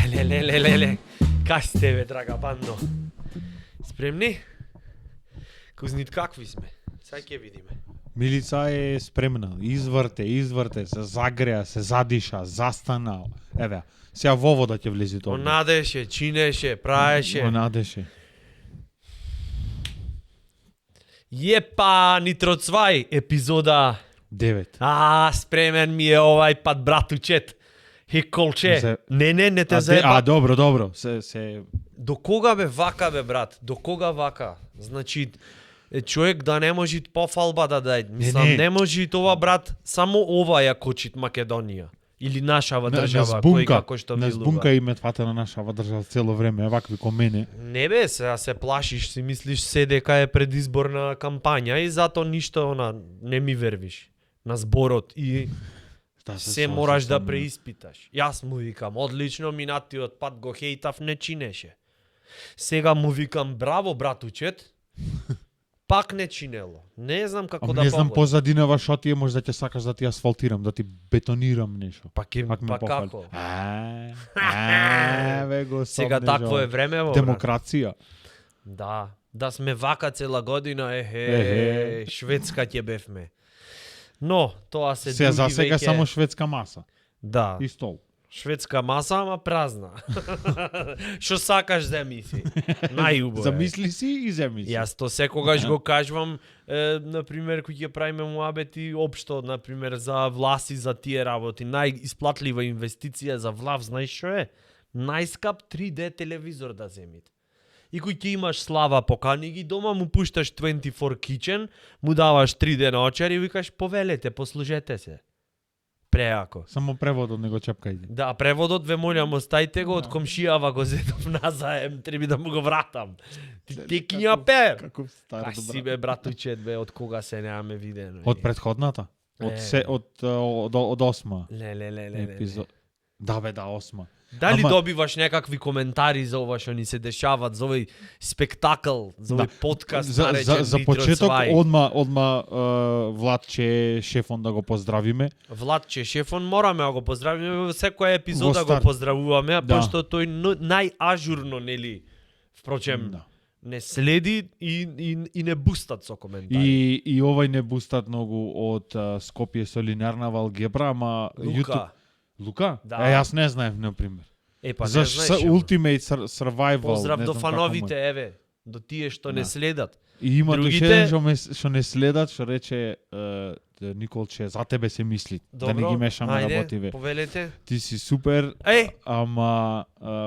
Леле. Кај сте, бе, драга бандо? Спремни? Кузнит какви сме? Сај ќе видиме. Милица е спремна. Изврте, се загреа, се задиша, застана. Еве, сега во вода ќе влези тоа. Онадеше, чинеше, праеше. Онадеше. Јепа, Нитроцвај, епизода 9. Спремен ми е овај пат, братучет. Хиколче. Не те заеба. Добро. Се До кога бе вака, бе, брат? До кога вака? Значи, човек да не може пофалба да дај. Мислам, не може това, брат, само ова ја кочит Македонија. Или нашава држава, кој како што не милува. збунка и метвата на нашава држава цело време, вакви ко мене. Не бе, сега се плашиш, си мислиш се дека е предизборна кампања и зато ништо не ми вервиш на зборот и се мораш да преиспиташ. Јас му викам, одлично, минатиот пат го хейтав, не чинеше. Сега му викам, браво, братучет, пак не чинело. Не знам како да не знам помогнам. позадинава шо ти е, може да ќе сакаш да ти асфалтирам, да ти бетонирам нешто. Па како? Бе го Сега такво е време, во, демокрација. Да сме вака цела година, Шведска ќе бевме. Но, тоа се Сега за други сега веќе... само шведска маса Да, и стол. шведска маса, ама празна. Шо сакаш земи си? Најубаво. Замисли си и земи си. Јас то секогаш го кажувам, например, кој ќе правиме муабети општо, например, за власи, за тие работи. Најисплатлива инвестиција за влав, знаеш шо е? Најскап 3D телевизор да земите. И кој ќе имаш слава, покани ги дома, му пушташ 24 Kitchen, му даваш 3D наочар и викаш, повелете, послужете се. Преако. Само преводот не го чепкајте. Да, преводот ве молам, оставите го од комшијава, го зедов назаем, треба да му го вратам. Ти кња пер. Каков стар Па си бе, братучет, бе, од кога се немаме видено. Од предходната? Од осма. Ле. епизод. Да бе, да, осма. Дали добиваш некакви коментари за ова што ни се дешават, за овој спектакл, за овој подкаст наречен За почеток одма Владче Шефон да го поздравиме. Владче Шефон мораме да го поздравиме, во секоја епизода го Во поздравуваме, пошто тој најажурно, нели, впрочем, не следи и не бустат со коментари. И овај не бустат многу од Скопје со линеарна алгебра, ама Лука? Да. Јас не знаев, например. Па За не знаеш. Ultimate Survival. Поздрав до фановите, еве, до тие што не следат. И има Другите... што не следат, што рече Николче, за тебе се мисли. Добро, да не ги мешаме ајде, работиве. повелете. Ти си супер, ама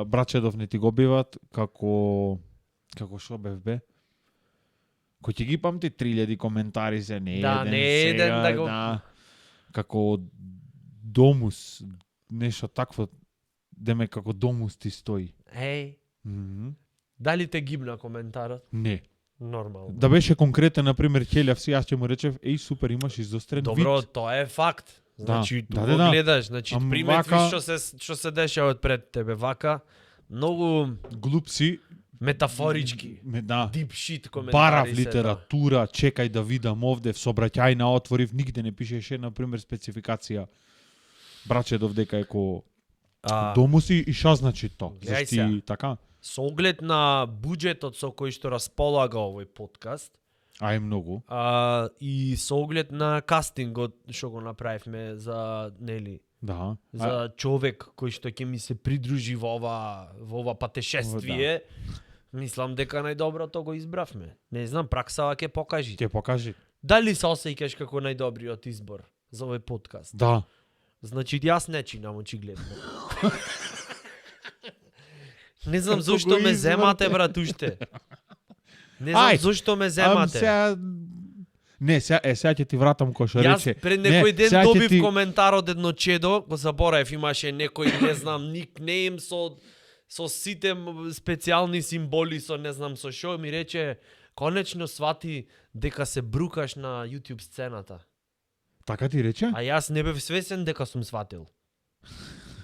брачедов не ти го биват, како шо бе? Кој ќе ги памти 3000 коментари за не еден. Не еден да го... Како Домус, нешто такво, деме како Домус ти стои. Дали те гибна коментарот? Не. Нормално. Да беше конкретен, например, Ќелјав си, јас ќе му речев, супер, имаш изострен вид. Добро, тоа е факт. Значи, да, го гледаш, значи, приметви вака... што се дешава пред тебе, вака, многу глуп си, метафорички, deep shit коментари. Барав литература, чекај да видам овде, собраќајна отворив, нигде не пишеше, например, спецификација брачедов дека е ко Домус и ша значи то? Зашти така? Со оглед на буџетот со кој што располага овој подкаст, е многу. И со оглед на кастингот што го направивме за, нели, за човек кој што ќе ми се придружи во ова патешествие, мислам дека најдоброто го избравме. Не знам, праксава ќе покажи. Ќе покажи. Дали се осеќаш како најдобриот избор за овој подкаст? Да. Значи, јас не чинам, очигледно. Не знам зошто ме земате, братуште. Не знам зошто ме земате. Сега ќе ти вратам кој што рече. Јас пред некој ден добив коментар од едно чедо, го заборав, имаше некој, не знам, никнейм со сите специјални символи, со не знам со шо, ми рече, конечно свати дека се брукаш на YouTube сцената. Така ти рече? А јас не бев свесен дека сум сватил.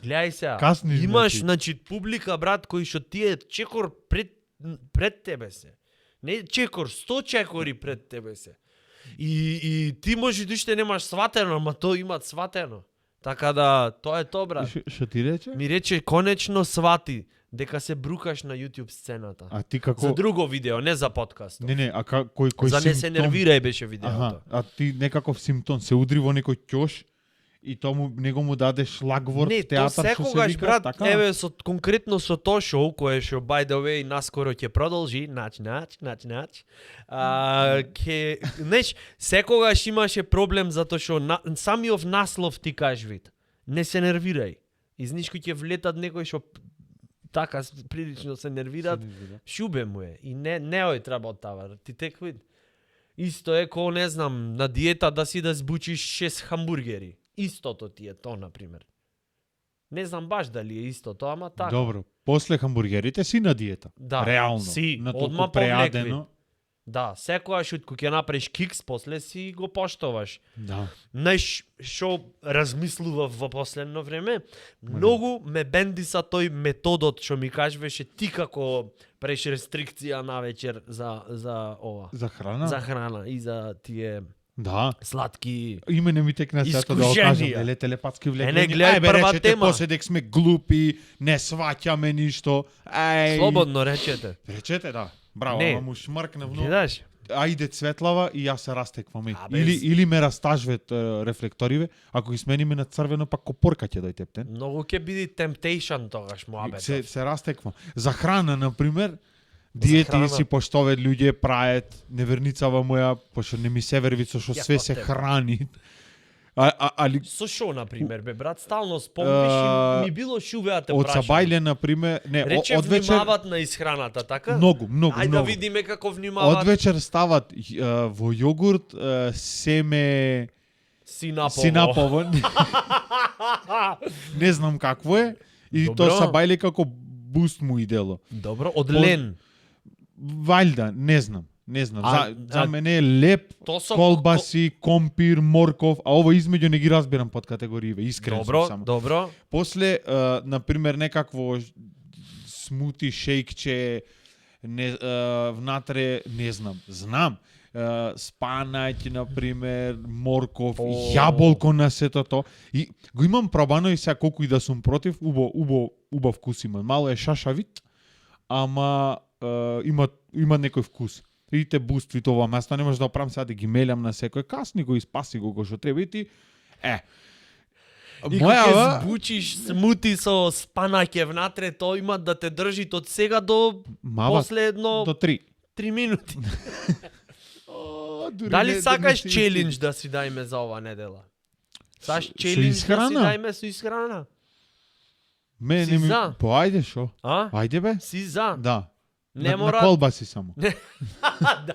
Гледај сега. Касниш, имаш, значи, публика, брат, кој што ти е чекор пред тебе се. Не чекор, 100 чекори пред тебе се. И ти може да уште немаш сватено, ама тоа имат сватено. Така да, тоа е тоа, брат. Што ти рече? Ми рече конечно свати дека се брукаш на YouTube сцената. А ти како За друго видео, не за подкаст. Не, а кој За не се симптом? нервирај беше видеото. Аха, а ти некаков симптом се удри во некој ќош и тому него му дадеш лагворд Не, то театар што се секогаш, вика, брат, така? еве конкретно со тоа шоу, кое што by the way наскоро ќе продолжи, нач. Знаеш, секогаш имаше проблем затоа што самиот наслов ти кажеш вид. Не се нервирај. Изнишко ќе влетат некој што така прилично се нервираат, шубе му е. И не ој треба тава. Ти тек вид. Исто е ко, не знам, на диета да си да збучиш 6 хамбургери. Истото ти е тоа, например. Не знам баш дали е исто тоа, ама така. Добро, после хамбургерите си на диета. Да, Реално. си, на толку одма преадено. повлекли. Да, секојаш кога ќе направиш кикс, после си го поштоваш. Да. Знаеш што размислував во последно време? Многу ме бендиса тој методот што ми кажуваше ти како преш рестрикција на вечер за ова. За храна? За храна и за тие Да. сладки. Име не ми текна сето да го Искушенија. кажам, нели телепатски влегли. Не гледај прва тема. После дек сме глупи, не сваќаме ништо. Слободно речете. Речете, да. Браво, Не. ама му шмркнав, но Гледаш? ајде Цветлава и јас се растеквам. А, без- Или ме растажвет рефлекториве, ако ги смениме на црвено, пак копорка ќе дојде тептен. Многу ќе биде temptation тогаш муабетот. Се растеквам. За храна, например, диети храна. си поштове луѓе прајат, неверницава моја, пошто не ми се верви со што Ја све кod се тебе. храни. Али Со шо, например, бе, брат, стално спомниш и ми било шувеа те од прашам. Сабајле, например, не, Рече од вечер внимават на исхраната, така? многу. Ајде да многу. видиме како внимават. Од вечер стават во јогурт семе Синапово. синапово. Не знам какво е. И Добро. тоа Сабајле како буст му идело. Добро, од лен. Вајда, не знам. Не знам. За а- мене е леп, То со колбаси, компир, морков, а ова измеѓу не ги разбирам под категорииве, искрен Добро, сум само. добро. После, например, некакво смути, шејкче, внатре, не знам, знам. Спанаќ, например, морков, О. јаболко на сето то. И го имам пробано и сега колку и да сум против, убав вкус има. Мало е шашавит, ама има некој вкус. Идите буствите ова место, не може да оправам сега да ги мелям на секој, касни го и спаси го што треба и ти. И кога ќе збучиш смути со спанаќе внатре, тоа има да те држи од сега до после едно до 3. 3 минути. Дали сакаш челендж да си дајме за ова недела? Саш челендж да си исхрана? дајме со исхрана? Мене Си ми за? ајде шо? А? Ајде бе? Си за? Да. Не на мора. колбаси само. Да.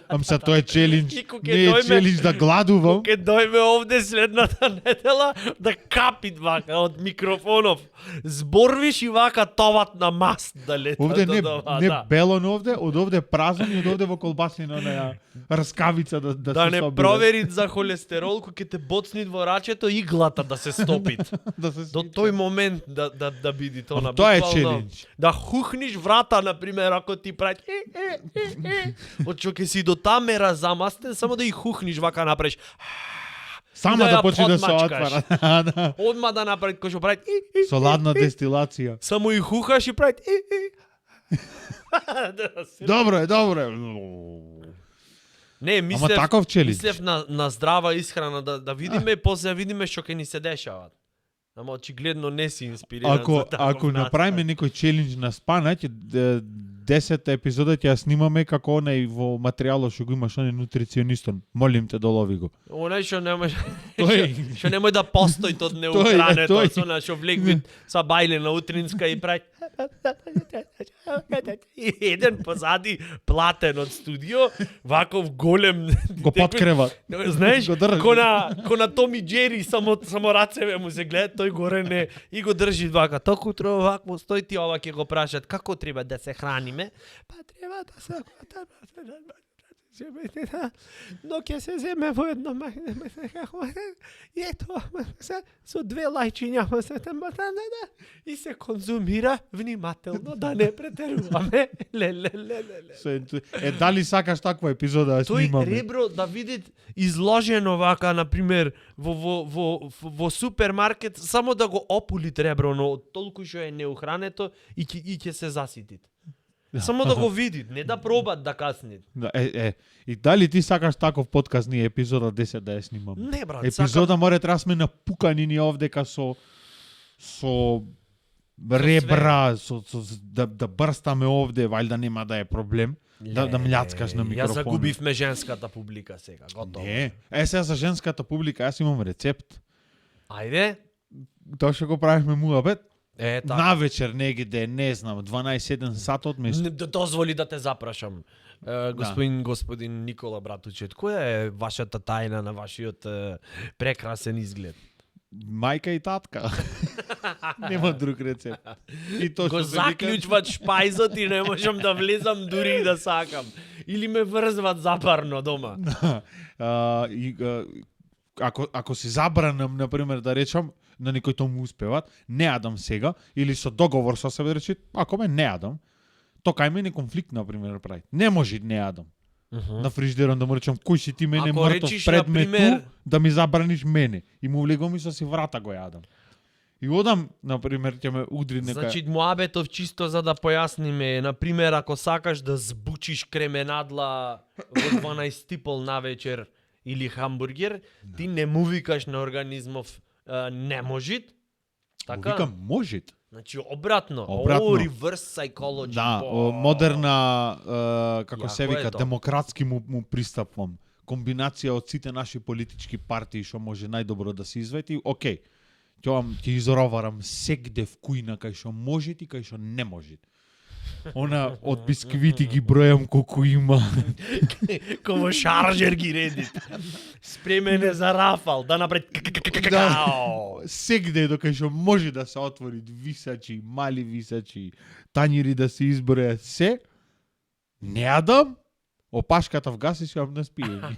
Ам са тоа е челендж. И кога Не е дојме- челендж да гладувам. Ке дојме овде следната недела да капи вака од микрофонов. Зборвиш и вака товат на маст да лета. Овде не да. белон овде, од овде празен и од овде во колбасина на раскавица да Да се не собира. проверит за холестерол кога ќе те боцнит во рачето иглата да се стопит. Да се До тој момент да биде тоа на Тоа е буквално. челендж. Да хухниш врата, например, ако ти прави од што ќе си до таа мера замастен, само да и хухниш вака направиш. Само да да ја почне да се подмачкаш. отвара. Да. Одма да направи кој што прави. Со ладна дестилација. Само и хухаш и прави. Добро е, добро е. Не, Ама мислев, таков челендж. мислев на здрава исхрана да видиме и после да видиме што ќе ни се дешава. Ама очигледно не си инспириран за таков Ако направиме некој челендж на спанаќ, 10-та епизода ќе ја снимаме како онај во материјалот што го имаш онај нутриционистон. Молим те долови го. Онај што немој Тој- што немој да постои од неухрането, тој. со на што влегви са бајле на утринска и прави и еден позади платен од студио, ваков голем Го подкрева. Знаеш, Го држи. ко на Томи Джери, само рацеве му се гледа, тој горе не и го држи вака. Току треба вако, стои ти ова ќе го прашат како треба да се храниме? Па треба да се Но ќе се земе во едно и ето со 2 лајчиња и се конзумира внимателно да не претеруваме. Дали сакаш таква епизода да Тој снимаме? ребро да видит изложено вака, например, во супермаркет, само да го опулит ребро, но толку што е неухрането и ќе се заситит. Само да го видит, не да пробат да каснит. Да, и дали ти сакаш таков подкаст ние епизода 10 да ја снимаме? Не, брат, Епизода море треба сме напукани ни овдека со ребра, да брстаме овде, вајда нема да е проблем. Да мљацкаш на микрофон. Ја загубивме женската публика сега, готово. Не, сега за женската публика, јас имам рецепт. Ајде. Тоа што го правихме муабет, Така. навечер негде, не знам, 12-1 сатот место. Дозволи да те запрашам. Господин Никола Братучет, која е вашата тајна на вашиот прекрасен изглед? Мајка и татка. Нема друг рецепт. И тоа Го што се вика- заклучват шпајзот и не можам да влезам дури и да сакам. Или ме врзват запарно дома. Ако си забранам, например, да речам, на некој тоа му успеват, не јадам сега, или со договор со себе да речи, ако ме не јадам, то кај мене конфликт, например, прави. Не може не јадам. На фриждерон да му речам, кој си ти мене Ако мртов речиш, предмет например- ту, да ми забраниш мене. И му влегам и со си врата го јадам. И одам, например, ќе ме удри нека... Значи, муабетов чисто за да појасниме, например, ако сакаш да збучиш кременадла во 12 типол на вечер или хамбургер, ти не му викаш на организмов не можит. Така? Викам, может. Значи обратно. Обратно. Reverse psychology. Да, модерна, како се Јако е вика, тоа. демократски му пристапувам. Комбинација од сите наши политички партии што може најдобро да се извети, окей. Ќе изроварам сегде в кујна кај што може и кај што не може. Она од бисквити ги бројам колку има. Ково шаржер ги редит. Спремен е за рафал, да направи какао. Сегде до кај што може да се отвори висачи, мали висачи, тањири да се избројат се. Не јадам, опашката вгаси си на спиење.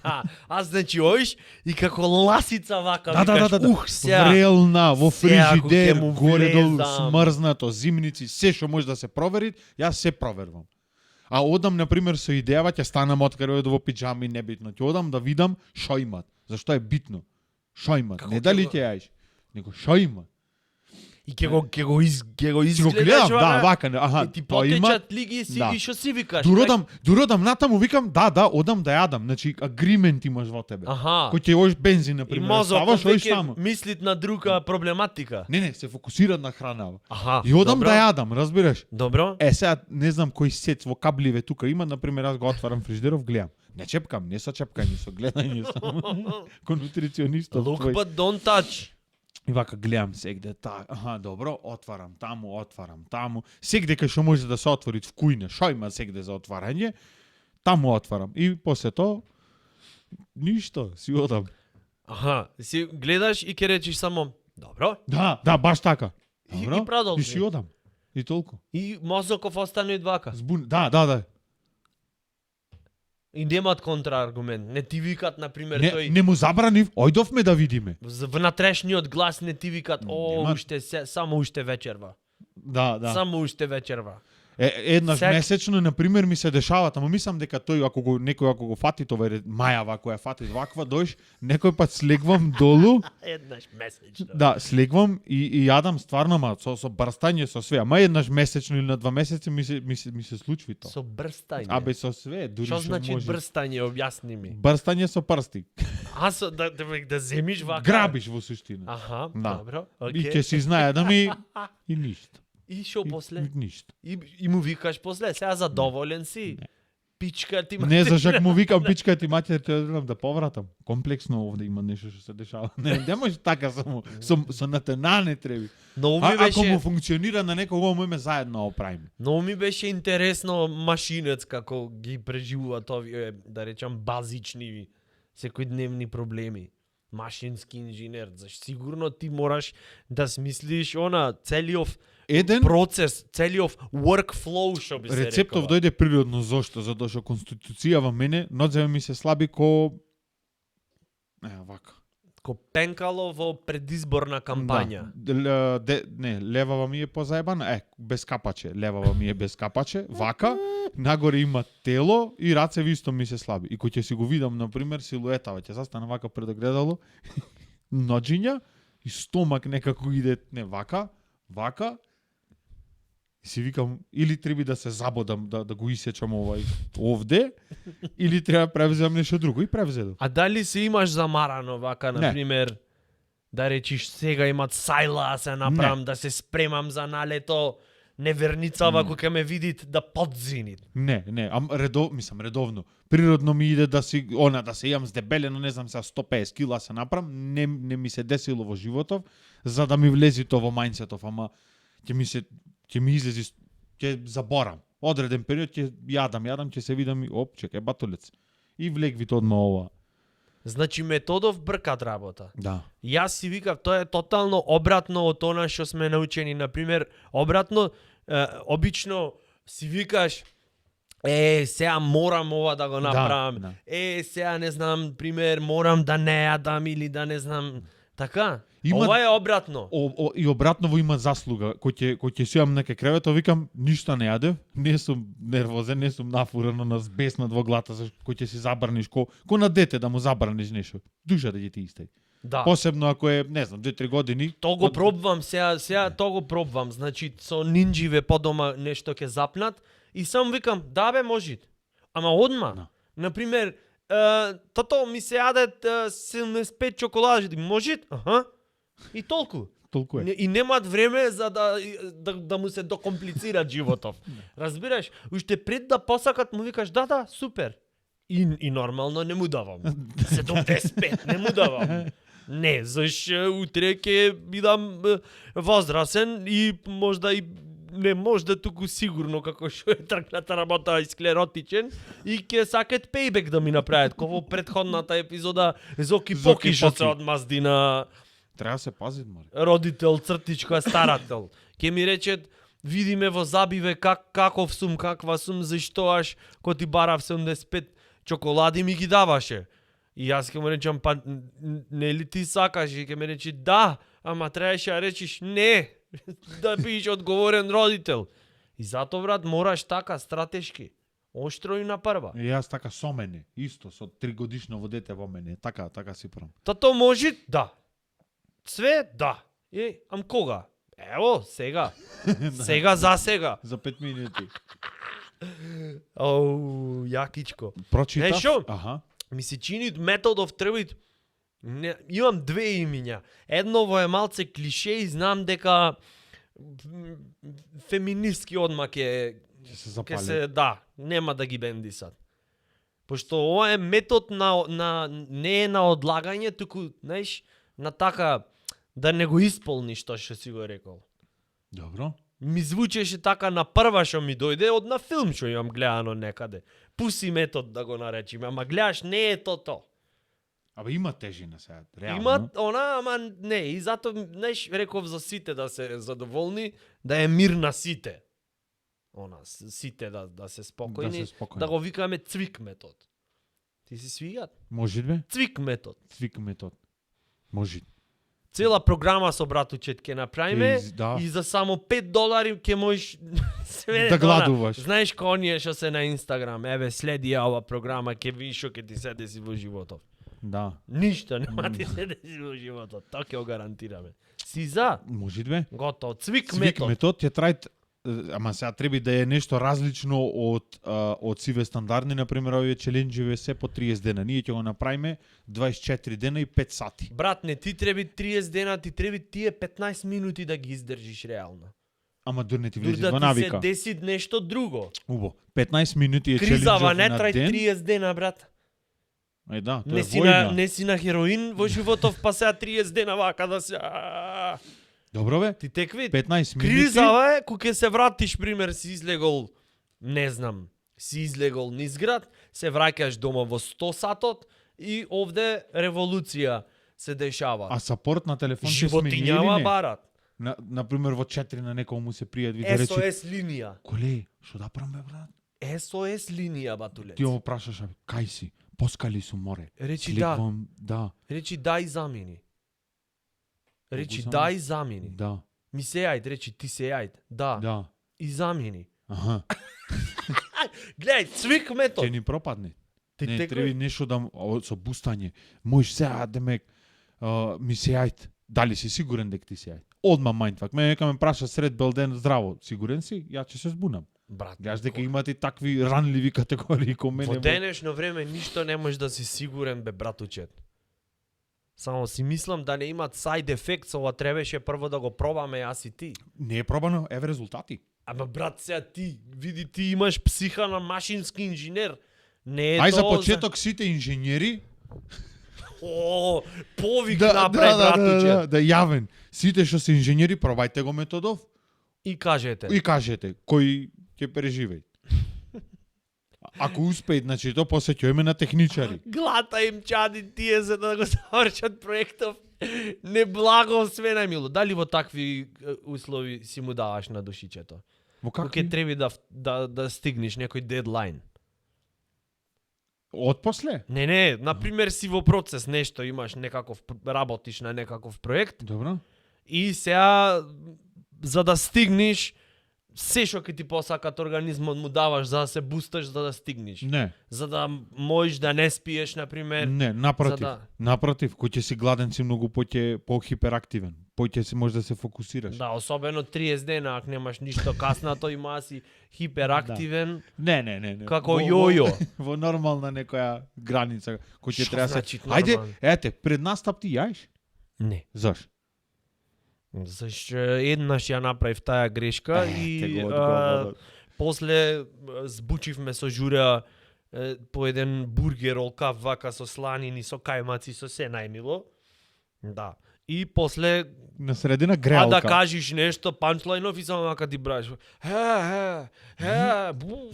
А значи оиш и како ласица вака Да. сега. Врелна, во сега ако фрижидер, ќе му горе долу, влезам. смрзнато, зимници, се што може да се провери, јас се проверувам. А одам, например, со идејава, ќе станам откаде во пиџами, небитно. Ќе одам да видам шо имат. Зашто е битно. Шо имат. Како Не ќе дали го- ќе јаиш, него шо има. И ќе го Си го изгледаш гледам, да, вака, аха, И ти тоа има. потечат лиги си Да. и што си викаш. Дуродам натаму, викам, да, одам да јадам. Значи, агримент имаш во тебе. Аха. Кој ќе још бензин, И например, мозокот ставаш, оиш веќе таму. мислит на друга проблематика. Не, се фокусира на храна. Аха. И одам добро. да јадам, разбираш? Добро. Сега не знам кој сет во кабливе тука има, например, јас го отварам фриждеров, гледам. Не чепкам, не со чепкање, со гледање само. Кој нутриционистот Look твој. but don't touch. И вака гледам сегде, аха, добро, отварам таму. Сегде кај што може да се отвори в кујна, шо има сегде за отварање, таму отварам. И после тоа ништо, си одам. Аха, си гледаш и ќе речиш само добро. Да, баш така. И Добро, продолжи. и си одам. И толку. И мозоков остане од вака. Да. И немаат контрааргумент. Не ти викат, например, тој Не му забранив, ојдовме да видиме. внатрешниот глас не ти викат, Нема. само уште вечерва. Да. Само уште вечерва. Еднаш Сек- месечно, например, ми се дешава, ама мислам дека тој, некој ако го фати тоа мајава која фати ваква, дојш, некој пат слегвам долу, Еднаш месечно. да, слегвам и јадам стварно, ма со брстање, со све. Ама еднаш месечно или на 2 месеци ми се случи тоа. Со брстање. Абе со све, дури Што што значи може. брстање, објасни ми. Брстање со прсти. Да земиш вака. Грабиш во суштина. Аха, Да. добро. И Океј. ќе си знае да ми и ништо. И шо после? Ништо. И му викаш после, сега задоволен си? Не. Пичка ти Не, зашак му викам пичка ти маќер, те одам да повратам. Комплексно овде има нешто што се дешава. Не може така само со натенане треби. Но ми Ако му беше, функционира на некого, му заедно оправиме. но ми беше интересно машинец како ги преживуваат овие, да речам, базични секојдневни проблеми. Машински инженер, заш сигурно ти мораш да смислиш целиов Еден процес, целиот workflow што би се рецептов реколо. дојде природно. Зошто? Затоа што конституција во мене нодземе ми се слаби ко вака. Ко пенкало во предизборна кампања. Да. Левава ми е позаебана. Без капаче. Левава ми е без капаче. Вака. Нагоре има тело и рацеви исто ми се слаби. И кој ќе си го видам, например, силуетава, ќе застана вака пред огледало, ноџиња и стомак некако иде, не вака, и си викам, или треба да се забодам, да го исечам овде, или треба да превземам нешто друго. И превзедов. А дали се имаш замарано вака, Не. например, да речиш сега имат сајла, се направам, да се спремам за налето, неверницава кој ќе ме видит да подзинит. Не, редовно. Природно ми иде да си да се јам здебелено, не знам, 150 кила се направам, не ми се десило во животов, за да ми влези тоа во мајнсетов, ама ќе ми излези, ќе заборам. Одреден период ќе јадам, ќе се видам и чекај батулец. И влегвите одма ова. Значи методов бркат работа. Да. Јас си викав, тоа е тотално обратно од она што сме научени. Например, обратно, обично си викаш, сега морам ова да го направам. Да. Сега не знам, пример, морам да не јадам или да не знам. Така? Има- Ова е обратно. И обратново има заслуга. Кој ќе сијам нека кревето, викам, ништо не јадев, не сум нервозен, не сум нафурано на збеснат во глата, кој ќе си забраниш, ко на дете да му забраниш нешто. Душата ќе ти истај. Да. Посебно ако е, не знам, 2-3 години. То го пробвам сега то го пробвам. Значи со нинџиве по дома нешто ќе запнат и сам викам, да бе можит. Ама одма. Да. Например, тато ми се јадат 75 чоколади, можит? Аха. И толку. Толку е. И немаат време за да му се докомплицира животов. Разбираш? Уште пред да посакат му викаш да, супер. И нормално не му давам. 75 не му давам. Не, зашто утре ќе бидам возрасен и можда и не можда туку сигурно како што е тргната работа и склеротичен и ќе сакат пейбек да ми направат како во претходната епизода Зоки Поки што се одмазди на Треба да се пази, мори. родител, цртичка, старател. Ке ми речет, видиме во забиве каков сум, каква сум, зашто аш ко ти барав 75 чоколади ми ги даваше. И јас ке му речам, па не ли ти сакаш? И ке ми рече, да, ама требаше да речиш не, да биш одговорен родител. И зато, брат, мораш така, стратешки. Оштро и на прва. И јас така со мене, исто, со 3 годишно во дете во мене, така си правам. Тато може? Да. Све? Да. Ам кога? Ево, сега. Сега за сега. За 5 минути. Оу, јакичко. Прочитав? Нешто? Аха. Ми се чини методов требит. Имам две имиња. Едново е малце клише и знам дека феминистки одма Ќе се запали. да, нема да ги бендисат. Пошто ова е метод не е на одлагање, туку, знаеш, на така да не го исполниш тоа што си го рекол. Добро. Ми звучеше така на прва што ми дојде од на филм што имам гледано некаде. Пуси метод да го наречиме, ама гледаш не е то. Абе има тежина сега, реално. Има она, ама не, и зато знаеш реков за сите да се задоволни, да е мир на сите. Она сите да се спокојни, Да се спокојни. да го викаме цвик метод. Ти си свигат? Може бе? Цвик метод. Цвик метод. Може. Цела програма со братучет ќе направиме Да. и за само $5 ќе можеш све Да гладуваш. Знаеш кој оние што се на Инстаграм, еве следи ја ова програма, ќе видиш што ќе ти се деси во животот. Да. Ништо нема ти се деси во животот, тоа ќе го гарантираме. Си за? Може бе? Готово. Цвик Цвик метод. метод ќе трајт, ама сега треба да е нешто различно од сиве стандардни, например, овие челенџиве се по 30 дена. Ние ќе го направиме 24 дена и 5 сати. Брат, не ти треби 30 дена, ти треби тие 15 минути да ги издржиш реално. Ама дур не ти Дур влезеш да во ти се навика. деси нешто друго. Убо. 15 минути е Кризава челенџов не на трај ден. 30 дена, брат. Да, тоа Не е си, војна. не си на хероин во животов, па сега 30 дена вака да се... Добро бе? Ти текви? 15 минути. Кризава е, кога ќе се вратиш, пример, си излегол, не знам, си излегол низ град, се враќаш дома во 100 сатот и овде револуција се дешава. А сапорт на телефон ќе смени или Животињава не? барат. на пример во 4 на некој му се пријат да речи SOS линија. коле, што да правам бе брат? SOS линија, батулец. Ти го прашаш кај си? Поскали су море. Речи Сликвам, да. Речи да и замени. Речи Могу да и замени. Да. Ми се јајд, речи ти се јајд. Да. Да. И замени. Аха. Гледај, цвик метод. Ќе ни пропадне. Ти Не теко- треба нешто да со бустање. Можеш сега демек ми се јајд. Дали си сигурен дека ти се јајд? Одма мајндфак. Ме нека ме праша сред белден здраво. Сигурен си? Ја ќе се збунам. Брат, Гледаш дека имате такви ранливи категории ко мене. во денешно време ништо не можеш да си сигурен бе братучет. Само си мислам да не имат side effects, ова требаше прво да го пробаме јас и ти. Не е пробано, еве резултати. Ама брат, сега ти, види ти имаш психа на машински инженер. Не е Ај за тоа почеток сите инженери О, повик напред, братуче. да јавен. Сите што се инженери пробајте го методов И кажете. и кажете кој ќе преживеи. Ако успеат, значи то после ќе име на техничари. Глата им чади тие за да го завршат проектов. Неблагословен најмило. Дали во такви услови си му даваш на душичето? Во Кога какви? ќе треба да стигнеш некој дедлайн. Отпосле? Не, например си во процес нешто, имаш некаков работиш на некаков проект Добро. и сега за да стигнеш се што ќе ти посакат организмот му даваш за да се бусташ за да стигнеш. Не, За да можеш да не спиеш, например. не, напротив. за да- Напротив, кој ќе си гладен си многу по-хиперактивен. Поќе си може да се фокусираш. Да, особено 30 дена, ако немаш ништо каснато, има си хиперактивен. Не. Како Во- јојо. Во нормална некоја граница кој ќе Што треба се. значи Ајде, нормално? ете, пред настап ти јаеш? Не. Заш? Зашто еднаш ја направив таа грешка Те и го одговорот. после збучивме со Жура по еден бургер олкав вака со сланини, со кајмаци, со се најмило. Да. И после На средина а греалка. да кажеш нешто, панчлайнов и само вака ти браш. Бу,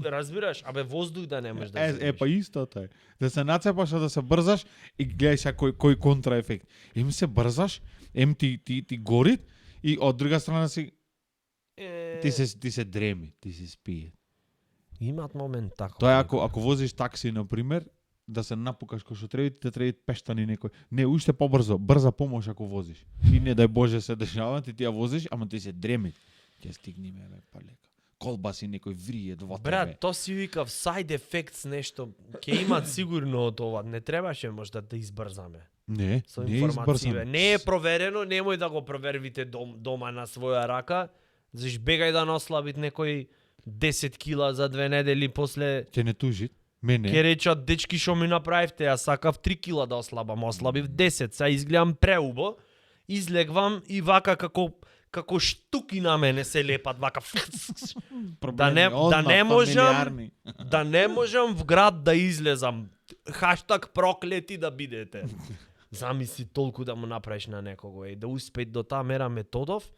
разбираш? Абе воздух да немаш да земеш. Па истото е. Да се нацепаш, а да се брзаш и гледај сега кој контраефект. Им се брзаш, ти горит и од друга страна си ти се дреми, ти се спие. Имат момент тако. Тоа е ако возиш такси на пример, да се напукаш кој што треба, ти те треба пештани некој. Не, уште побрзо, брза помош ако возиш. И не дај Боже се дешава, ти ја возиш, ама ти се дреми. Ќе стигнеме бе полека. Колбаси некој врие во тебе. Брат, то си викав side effects нешто. Ќе имат сигурно од ова. Не требаше можда да избрзаме Не, со не е информации. избрзано. Не е проверено, немој да го проверите дома на своја рака. Заш бегај да наслабит некој 10 кила за 2 недели после Ќе не тужи. Мене. ќе речат дечки што ми направивте, јас сакав 3 кила да ослабам, ослабив 10, сега изгледам преубо, излегвам и вака како штуки на мене се лепат вака. Проблеми, да не можам фамилиарни. да не можам в град да излезам. Хаштаг проклети да бидете. Замисли толку да му направиш на некого и да успеет до таа мера методов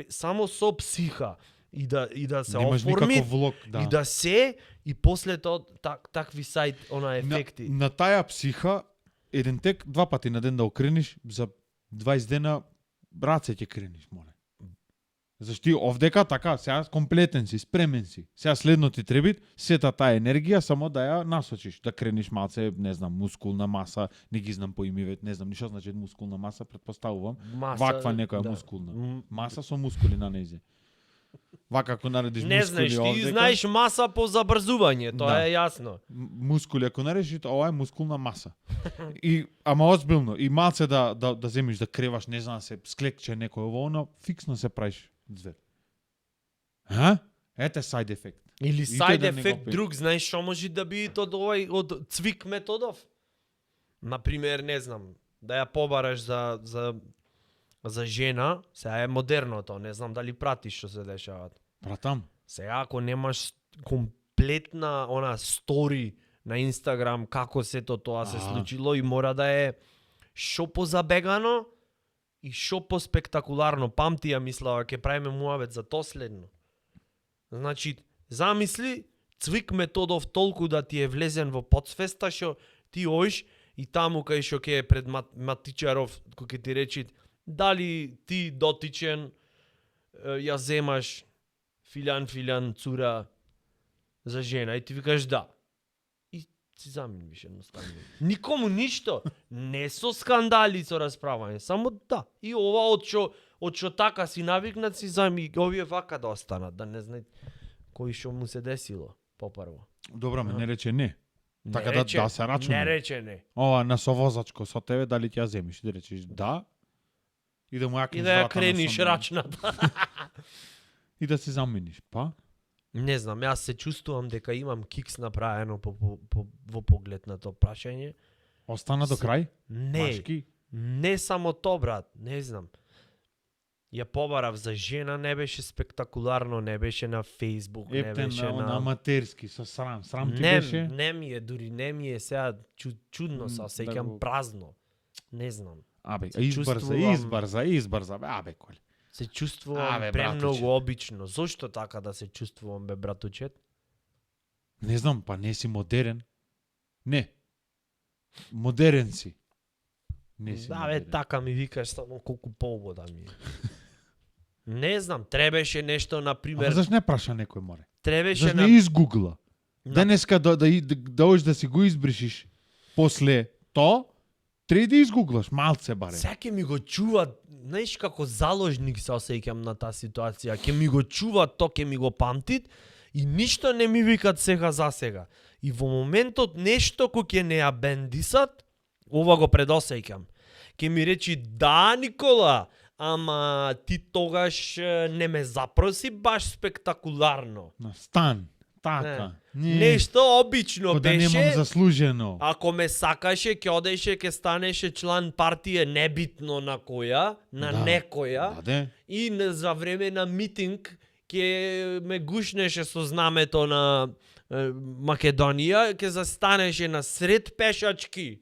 само со психа и да се Немаш оформи никаков влог, да. и да се и после тоа такви сайт она ефекти. На таја психа еден тек два пати на ден да окрениш за 20 дена раце ќе крениш, моле. Зашти овдека така, сега комплетен си, спремен си. Сега следно ти треби сета таа енергија само да ја насочиш, да крениш малце, не знам, мускулна маса, не ги знам по имивет, не знам ни што значи мускулна маса, претпоставувам. Ваква некоја мускулна. Маса со мускули на незе. Вака ако наредиш Не мускули знаеш, ти овдека, знаеш маса по забрзување, тоа Да. е јасно. мускули ако наредиш, ова е мускулна маса. И ама озбилно, и малце да земиш да креваш, не знам се склекче некој ово, но фиксно се правиш звер. Ете side ефект. Или И side тој да не го effect пи- друг, знаеш што може да биде од овој од цвик методов? Например, не знам, да ја побараш за жена, сега е модерното, не знам дали пратиш што се дешават. Пратам. Сега ако немаш комплетна она стори на Инстаграм како сето тоа се случило и мора да е шо позабегано и шо поспектакуларно. Памти ја мислава ќе правиме муавет за тоа следно. Значи, замисли цвик методов толку да ти е влезен во подсвеста што ти оиш и таму кај што ќе е пред матичаров кој ќе ти речи дали ти дотичен ја земаш филјан цура за жена и ти викаш да. И си замениш едноставно. Никому ништо. Не со скандали со расправање, само да. И ова од што така си навикнат си зами овие вака да останат, да не знаат кој што му се десило попрво. Добро, не рече не. Така Не рече, да се рачуна. Не рече не. Ова на совозачко со тебе дали ќе ја земиш, да речеш да. И да му јакнеш И да ја врата на крениш сонна. рачната. И да се замениш, па? Не знам, јас се чувствувам дека имам кикс направено во поглед на тоа прашање. Остана до крај? Не, Машки? не само тоа, брат, не знам. Ја побарав за жена, не беше спектакуларно, не беше на Facebook, не Ептен беше на аматерски, со срам. Срам ти не, беше? не ми е, дури не ми е сега чудно се Да осеќам го- празно. Не знам. Абе, Се избрза. Бе, абе, коле. Се чувствувам Абе, премногу братуче. обично. Зошто така да се чувствувам, бе, братучет? Не знам, па не си модерен. Не. Модерен си. Не си Да, бе, модерен. така ми викаш само колку полбода ми е. Не знам, требеше нешто, Ама например, заш не праша некој море? требеше Заш на... не изгугла? на- Денеска да уж да си го избришиш после то, треба да изгуглаш малце баре. Сега ќе ми го чува, знаеш како заложник се осеќам на таа ситуација. Ќе ми го чува, то ќе ми го памтит и ништо не ми викат сега за сега. И во моментот нешто кој ќе не ја бендисат, ова го предосеќам. Ќе ми речи да, Никола, ама ти тогаш не ме запроси баш спектакуларно. На стан. Така. Нешто обично Ко да немам беше. заслужено. Ако ме сакаше, ќе одеше, ќе станеше члан партија, небитно на која, на Да. некоја. Да, де. И за време на митинг ќе ме гушнеше со знамето на Македонија, ќе застанеше на сред пешачки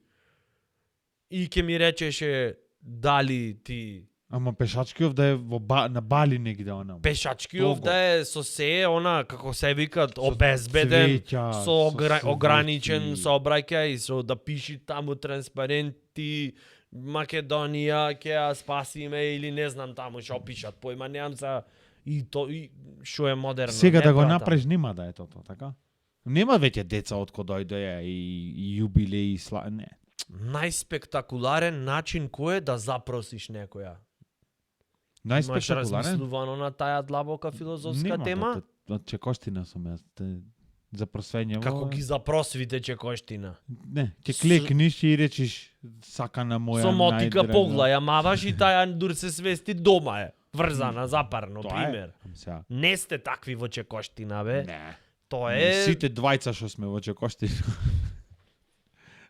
и ќе ми речеше дали ти Ама пешачкиов да е на Бали негде она. пешачки Того. овде е со се она како се викат обезбеден, цвеќа, со со ограничен цвети. сообраќај, со да пиши таму транспаренти Македонија ќе ја спасиме или не знам таму што пишат, појма немам за и то и што е модерно. Сега не, да го брата. направиш нема да е тоа, така? Нема веќе деца од кој дојде и јубилеи не. Најспектакуларен начин кој е да запросиш некоја. Имаш Најспектакуларен? размислувано на таа длабока филозофска тема? Од Чекоштина сум јас. За просвење Како ги запросвите Чекоштина? Не, ќе клекниш и речиш сакана моја Со мотика најдрага. погла ја маваш и таа дур се свести дома е. Врзана, запарно, Тоа е. пример. Сега. Не сте такви во Чекоштина, бе. Не. Тоа Е... е... Сите двајца што сме во Чекоштина.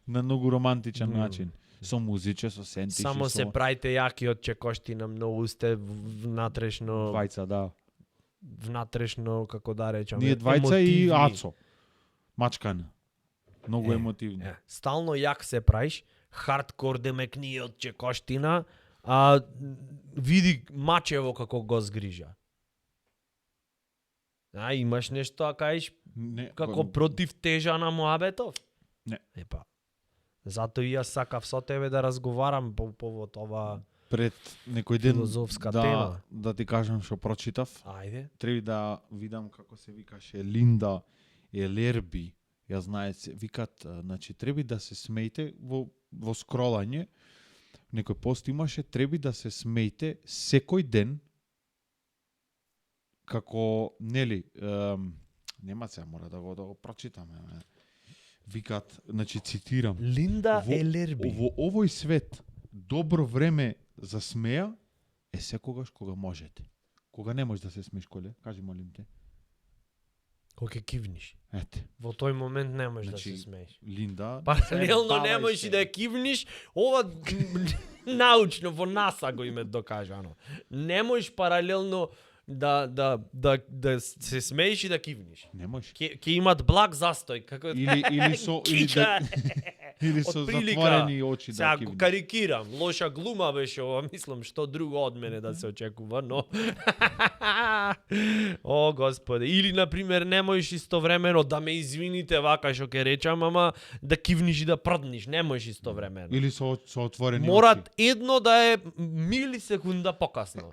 На многу романтичен начин. Со музиче, со сентиши, Само со... се правите јаки од Чекоштина, многу сте внатрешно, Двајца, да. внатрешно, како да речам, Ние двајца и емотивни. Ацо. Мачкана. Многу Е, емотивни. Стално јак се правиш, хардкор демекни од Чекоштина, а види Мачево како го згрижа. А имаш нешто а кажеш Не, како против тежа на Моабетов? Не. Епа. Затоа и јас сакав со тебе да разговарам по повод ова. пред некој ден Филозофска да, тема. да ти кажам што прочитав. Ајде. Треба да видам како се викаше Линда Елерби. Ја знае се викат, значи треба да се смејте во скролање. Некој пост имаше, треба да се смејте секој ден како нели нема се мора да го прочитаме. Викат, значи цитирам. Линда Во- Елерби. Во овој свет добро време за смеја е секогаш кога можете. Кога не можеш да се смееш, коле? Кажи, молим те. Кога ќе кивниш. Ете, Во тој момент не можеш Значи, да се смееш. Линда. Паралелно не давај можеш се. и да ја кивниш, ова научно во НАСА го име докажано. Не можеш паралелно да се смееш и да кивниш. Не можеш. Ќе имат благ застој, како Или со или да Кича. Или со Отприлика. затворени очи Сега да го кивнеш. карикирам, лоша глума беше ова, мислам што друго од мене да се очекува, но О, господе, или на пример не можеш истовремено да ме извините вака што ќе речам, ама да кивниш и да прдниш, не можеш истовремено. Или со отворени Морат очи. едно да е милисекунда покасно.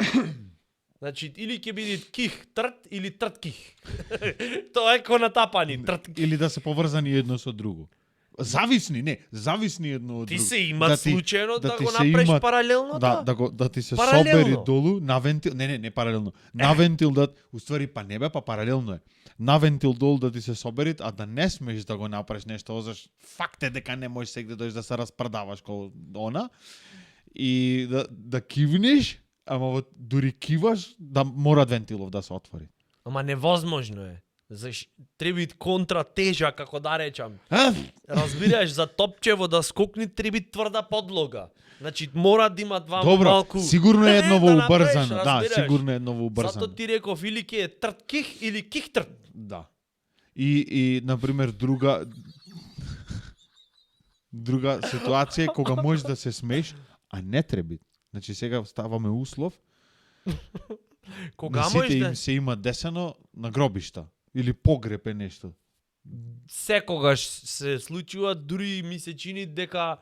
Значи, или ќе биде ких трт или трт ких. Тоа е ко натапани, трт ких. Или да се поврзани едно со друго. Зависни едно од Ти друго. се има Да ти- случајно да ти го се направиш имат- паралелно Да ти се Паралелно. собери долу на вентил, не паралелно. На вентил да уствари па не бе, па паралелно е. На вентил долу да ти се соберит, а да не смееш да го направиш нешто, заш факт е дека не можеш сегде дојдеш да се распредаваш ко она и да кивнеш, ама дури киваш да мора вентилов да се отвори. Ама невозможно е. Треба бит контра тежа, како да речам. Разбираш, за топчево да скокне треба бит тврда подлога. Значи мора да има два Добро, малку. сигурно е едно во да направиш, убрзано. Да, разбираш. сигурно е едно во убрзано. Зато ти реков или ќе е трт ких или ких трт. Да. И на пример друга ситуација е кога можеш да се смееш, а не треба. Значи сега ставаме услов. Кога На сите можеш да им се има десено на гробишта или погреб е нешто. секогаш се случува, дури ми се чини дека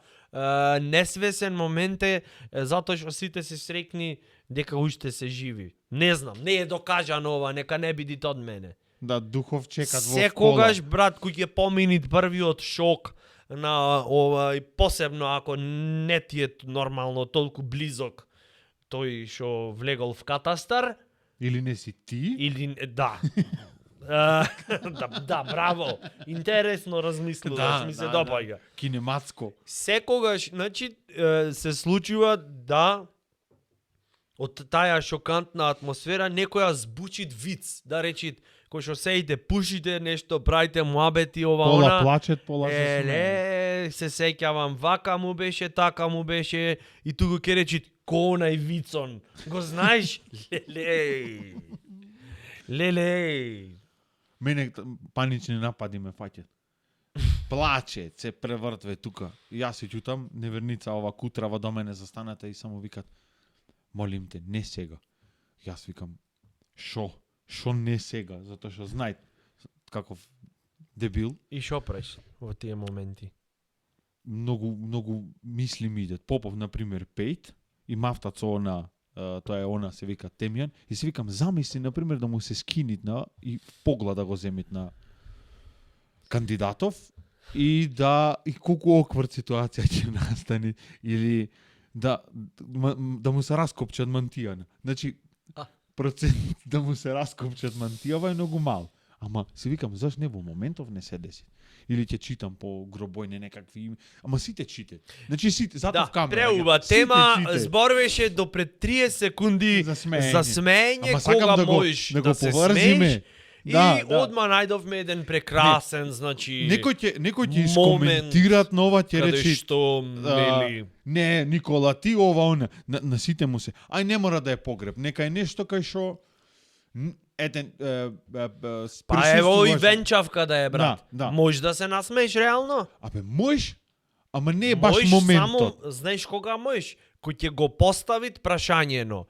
несвесен момент е затоа што сите се срекни дека уште се живи. Не знам, не е докажано ова, нека не бидите од мене. Да, духов чекат во Секогаш, брат, кој ќе помини првиот шок на ова и посебно ако не ти е нормално толку близок тој што влегол в катастар Или не си ти? или да. Да, браво. Интересно размислуваш, ми се допаѓа. Кинематско. Секогаш, значи, се случува да од таа шокантна атмосфера некоја збучит виц, да речит, кој што сеите, пушите нешто, правите муабети, ова, Пола она. плачет, пола се смее. Еле, се сеќавам, вака му беше, така му беше, и туку ќе речит, конај вицон. Го знаеш? Леле. Мене панични напади ме фаќат. Плаче, се превртве тука. И јас се ќутам, неверница ова кутрава до мене застаната и само викат, молим те, не сега. Јас викам, шо не сега, затоа што знај каков дебил, И шо преш во тие моменти? многу мисли ми идат. Попов на пример пејт и мафтат со она, тоа е она се вика темјан, и се викам замисли на пример да му се скинит и поглед да го земит на кандидатов и колку оквард ситуација ќе настане или да му се раскопчат мантијана. Значи процент да му се раскопчат мантијава е многу мал. Ама се викам заш не во моментов не се деси. Или ќе читам по гробојне некакви ама сите чите. Значи сите зато в камера. преуба сите тема чите. зборуваше до пред 30 секунди За смеење. за смеење, Ама сакам кога да го- можеш да да го се поврзиме. смееш. Да, И да. одма најдовме еден прекрасен, значи Некој ќе момент искоментират на ова ќе каде речи што нели не, Никола, ти ова, она. На сите му се. Ај не мора да е погреб. Нека е нешто кај шо еден па ево и венчавка да е, брат. Да. Може да се насмееш реално? Абе, можеш, ама не е баш Можеш моментот. Само, знаеш кога можеш? Кој ќе го поставит прашањено.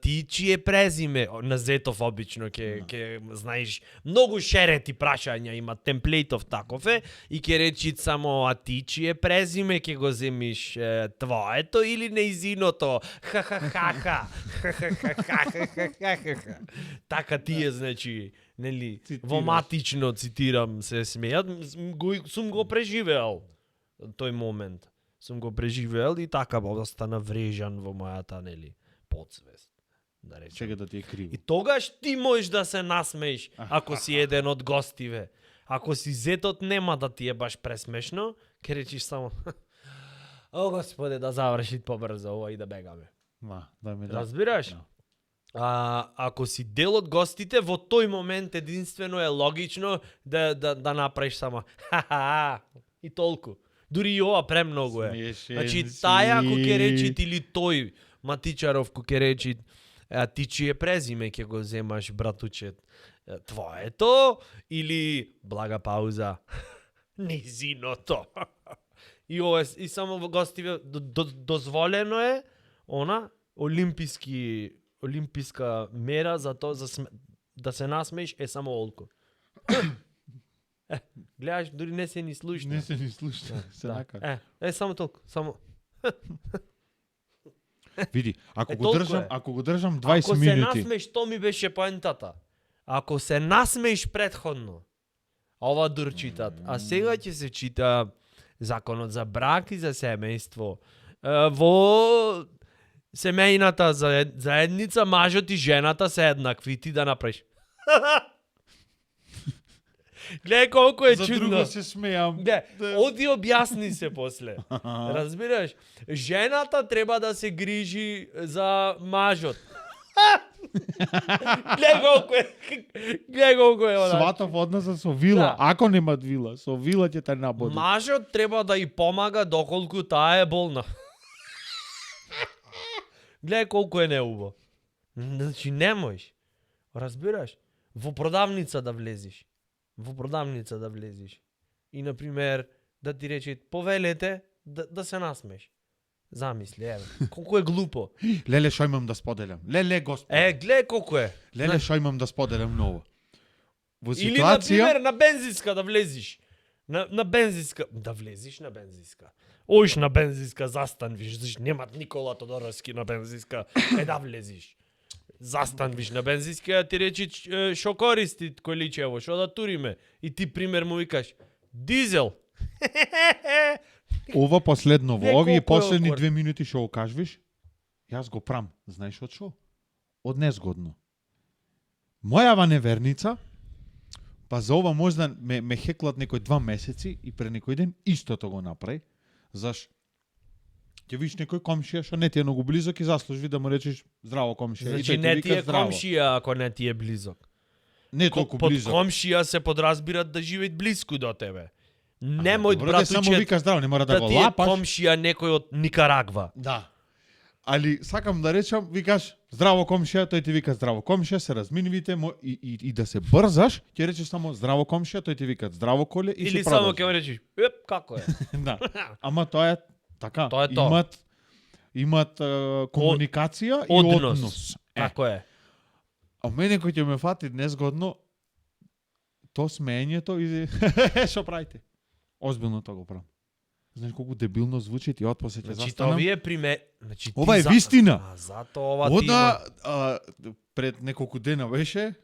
Ти чие презиме? На Зетов обично ќе знаеш, многу шерети прашања има, темплейтов таков е, и ќе речи само, а ти чие презиме ќе го земиш, твоето или неизиното? Ха-ха-ха-ха. Ха-ха-ха-ха-ха-ха-ха. Така тие, значи, нели, во матично цитирам се смејат, сум го преживеал тој момент. Сум го преживеал и така остана врежан во мојата, нели, подсвест. Да речем. Чека да ти е криво. И тогаш ти можеш да се насмееш, ако си еден од гостиве. Ако си Зетот, нема да ти е баш пресмешно, ќе речиш само о, господе, да заврши побрзо ова и да бегаме. Да. Разбираш? Да. Ако си дел од гостите, во тој момент единствено е логично да направиш само ха-ха и толку. Дури и ова премногу е. Смешен Значи си. таја кој ќе речи или тој Матичаров кој ќе речи ти чие презиме ќе го земаш, братучет? Твоето или блага пауза? Низиното. И ова и само во гостиве дозволено е она олимписка мера за тоа да се насмееш е само олко. Гледаш, дури не се ни слушна. Не се ни слушна. Се нака. Само толку, само. Види, ако го држам 20 Ако минути. се насмееш, то ми беше поентата. Ако се насмееш предходно, ова дур читат, а сега ќе се чита законот за брак и за семејство. Во семејната заедница, мажот и жената се еднакви, ти да направиш. Гледај колку е За чудно. друго се смејам. Оди објасни се после. Разбираш? Жената треба да се грижи за мажот. Гледај колку е она. Сватов односа со вила. Да. Ако немат вила, со вила ќе те набоди. Мажот треба да и помага доколку таа е болна. Гледај колку е неубаво. Значи не можеш. Разбираш? Во продавница да влезиш. И например да ти рече повелете да се насмеш. Замисли, еве. Колку е глупо. Леле, шо имам да споделам? Леле, господи. Гледај колку е. Леле, шо имам да споделам ново? Во Или ситуација... например на бензинска да влезиш. На бензинска да влезиш на бензинска. Оиш на бензинска застанвиш, заш немат Никола Тодоровски на бензинска, да влезиш. Застанвиш на бензинска, ти речи шо користи количево, шо да туриме. И ти пример му викаш дизел. Ова последно, Не, во овие колку е последни окор. 2 минути што го кажеш, јас го прам. Знаеш од шо? Од незгодно. Мојава неверница, па за ова можда ме хеклат некој 2 месеци и пред некој ден истото го направи. Заш? Ќе видиш некој комшија што не ти е многу близок и заслужи да му речеш здраво комшија. И Значи тој не вика ти е здраво. комшија ако не ти е близок. Не толку Под близок. комшија се подразбират да живеат блиску до тебе. Немој Добро, да само братуче вика здраво, не мора да да го ти е лапаш. комшија некој од Никарагва. Да. Али сакам да речам, викаш здраво комшија, тој ти вика здраво комшија, се разминувите и да се брзаш, ќе речеш само здраво комшија, тој ти вика здраво коле и Или се само продолжи. ќе му речеш, како е? Да. Ама тоа е така. Тоа е тоа. Имат комуникација и Однос. однос. Како е? А мене кој ќе ме фати незгодно, то смеењето и шо правите? Озбилно тоа го правам. Знаеш колку дебилно звучи, ти отпосле ќе Значи застанам. тоа ви е значи Ова е вистина. Зато ова ти има. Ода пред неколку дена беше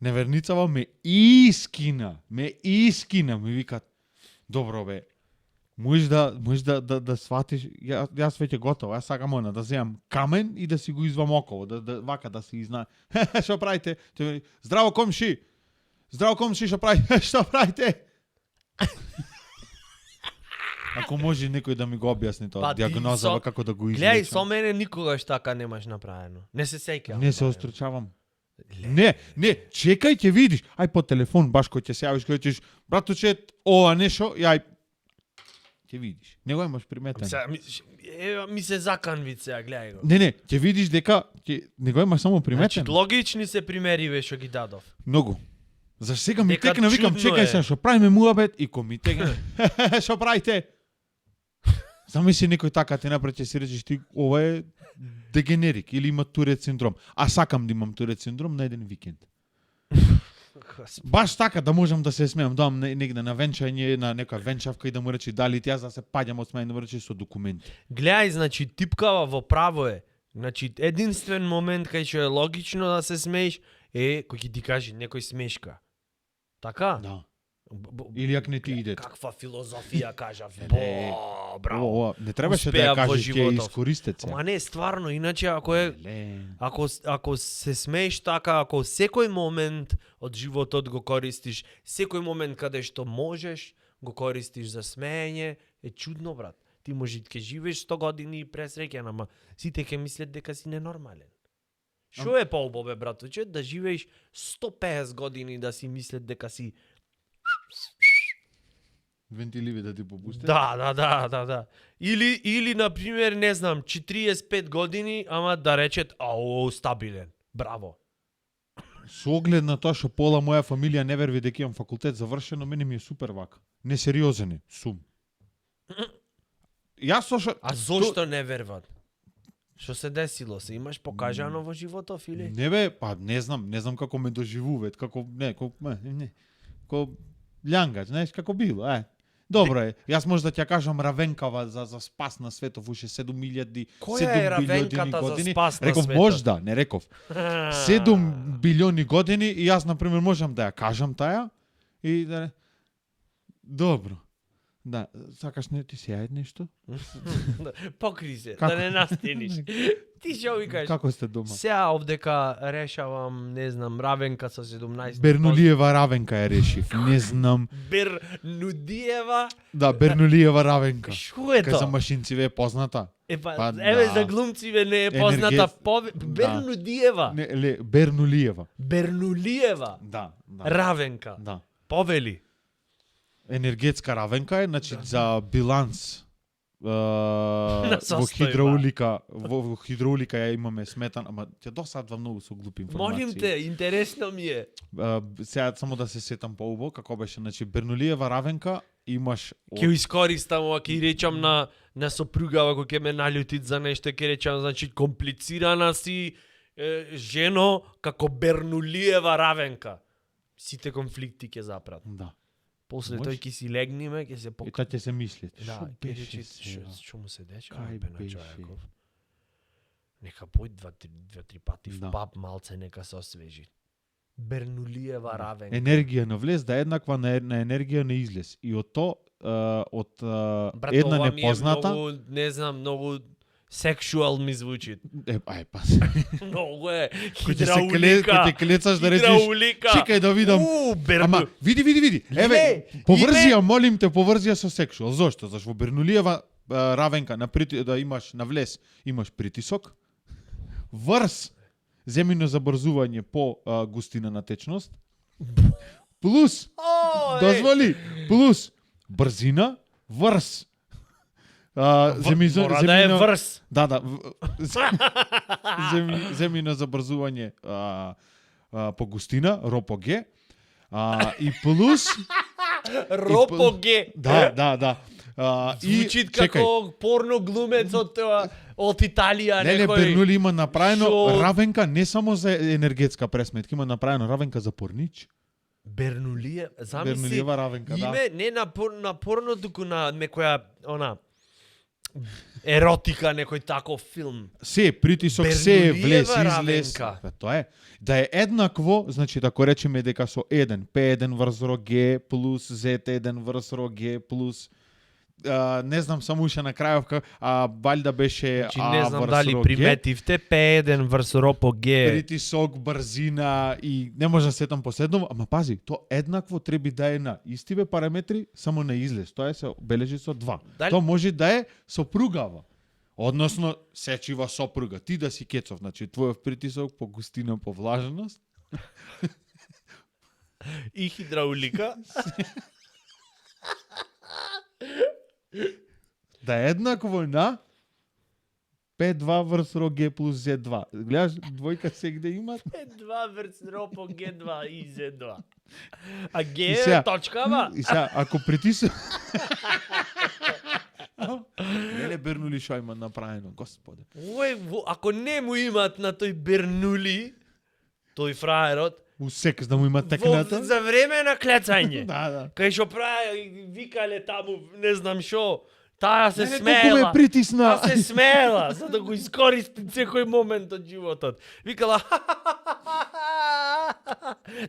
неверницава ме искина, ми вика добро бе. Можеш да сватиш, јас веќе готово, јас сакам она да земам камен и да си го извам около, да вака да се изна. Што правите? Здраво комши. Здраво комши, што правите? Што правите? Ако може некој да ми го објасни тоа, Па ти диагнозава како да го Гледај, излечам. со мене никогаш така немаш направено. Не се сеќавам. Не се остручавам. Не, чекај ќе видиш. Ај по телефон баш кој ќе се јавиш, кој ќе братуче, ова нешто, ај ќе видиш. Не го имаш приметен. Ми се заканви сега, гледај го. Не, ќе видиш дека не го имаш само приметен. Значи логични се примери ве што ги дадов. Многу. Заш сега ми Дека текна, викам, чудно чекај е. се, што правиме муабет и кој ми текна. Што правите? Замисли некој така ти напред ќе си речеш ти ова е дегенерик или има Турет синдром. А сакам да имам Турет синдром на еден викенд. Баш така да можам да се смеам, доам негде на венчање, на некоја венчавка и да му речи дали ти јас да се паѓам од смење да му речи со документи. Гледај, значи типкава во право е. Значи единствен момент кај што е логично да се смееш е кој ќе ти каже некој смешка. Така? Да. Или ако не ти иде. Каква филозофија кажав. Леле. Браво. Ова, не требаше да Успеав ја во кажеш, ќе животов. искористете се. Ама не, стварно, иначе ако е Леле. ако се смееш така, ако секој момент од животот го користиш, секој момент каде што можеш, го користиш за смеење, е чудно, брат. Ти може ќе живееш 100 години пресреќен, ама сите ќе мислат дека си ненормален. Што е поубаво, братуче, да живееш 150 години да си мислат дека си Вентиливи да ти попустят? Да. Или на пример, не знам, 45 години, ама да речет, ау, стабилен. Браво. Со оглед на тоа што пола моја фамилија не верви дека имам факултет завршено, мене ми е супер вака. Несериозен е, сум. Јас слушам... А зошто не верват? Што се десило? Се имаш покажано во животов или? Не бе, па не знам како ме доживуваат, како како лјангач, знаеш како било, Добро е. Јас може да ќе кажам Равенкава за спас на светов уште 7000 Која е Равенката за години. спас на Реков светов? можда, не реков. 7 билиони години и јас на пример можам да ја кажам таја и да добро. Да, сакаш не ти се јајд нешто? Покри се, Како? да не настиниш. Ти што викаш? Како сте дома? Сега овдека решавам, не знам, Равенка со 17. Бернулиева Равенка ја решив. Не знам. Бернудиева. Да, Бернулиева Равенка. Што е Кај за тоа? машинциве е позната. Па, Па, еве да. за глумциве не е позната Да. Бернудиева. Не, Бернулиева. Бернулиева. Да, да. Равенка. Да. Повели. Енергетска Равенка е, значи за биланс во состојба. во хидроулика ја имаме сметан, ама ќе досадва многу со глупи информации. Молим те, интересно ми е. Сега само да се сетам поубаво како беше, значи Бернулиева Равенка имаш Ќе искористам ова, ќе речам на сопругава кој ќе ме налютит за нешто, ќе речам, значи комплицирана си жено како Бернулиева Равенка. Сите конфликти ќе запрат. Да. После Може. тој ќе си легниме, ќе се И таа ќе се мислите. Да, Шо ќе беше речи сега? што му се дешава Кај бе на беше? човеков. Нека појд два-три пати в Да. паб малце, нека се освежи. Бернулиева Равенка. Енергија на влез да е еднаква на енергија на излез. И од то од Брат, една ова ми е непозната многу, не знам, многу сексуал ми звучи. па. Многу е Кој ќе се хидраулика. кој ќе клецаш да речеш Хидраулика. чекај да видам. Ама види. Еве, поврзија, молим те, поврзија со сексуал. Зошто? Зашто во Бернулиева Равенка да имаш на влез, имаш притисок. Врз земјино забрзување по густина на течност. Плюс дозволи, плюс брзина, врз Мора да е врз. Да. Земјино забрзување по густина, ропоге. И плюс Ропоге. Да. Звучит како порно глумец од Италија, Не, некој. Бернули има направено Шо? Равенка не само за енергетска пресметка, има направено Равенка за порнич. Бернулија, замисли. Бернулиева Равенка, да. Име не на порно, туку на некоја еротика, некој таков филм. Се притисок, се е влез, Бернулиева излез. Равенка. Па тоа е. Да е еднакво, значи да го речеме дека со 1, P1 врз роге плюс Z1 врз роге плюс не знам само уште на крајовка, валјда беше Значи не знам врз дали роге. приметивте P1 врз ропоге. Притисок, брзина и не може да сетам последно, ама пази, то еднакво треба да е на истиве параметри, само на излез. Тоа се бележи со 2. Дали- Тоа може да е сопругава. Односно, сечива сопруга. Ти да си кецов, значи твојов притисок по густина, по влаженост. И хидраулика. Да е еднакво на P2 врз роге плюс Z2. Гледаш, двојка сегде имат. P2 врз ропоге 2 и Z2. А Г И е сега- точкава. И сега, ако притисок... Леле Бернули шо има направено, господе. Ако не му имат на тој Бернули, тој фраерот, У секс да му има текната. за време на клецање. Да. Кај што прави, викале таму, не знам шо, таа се Колку смеела. ме притисна. Таа се смеела, за да го искористи секој момент од животот. Викала,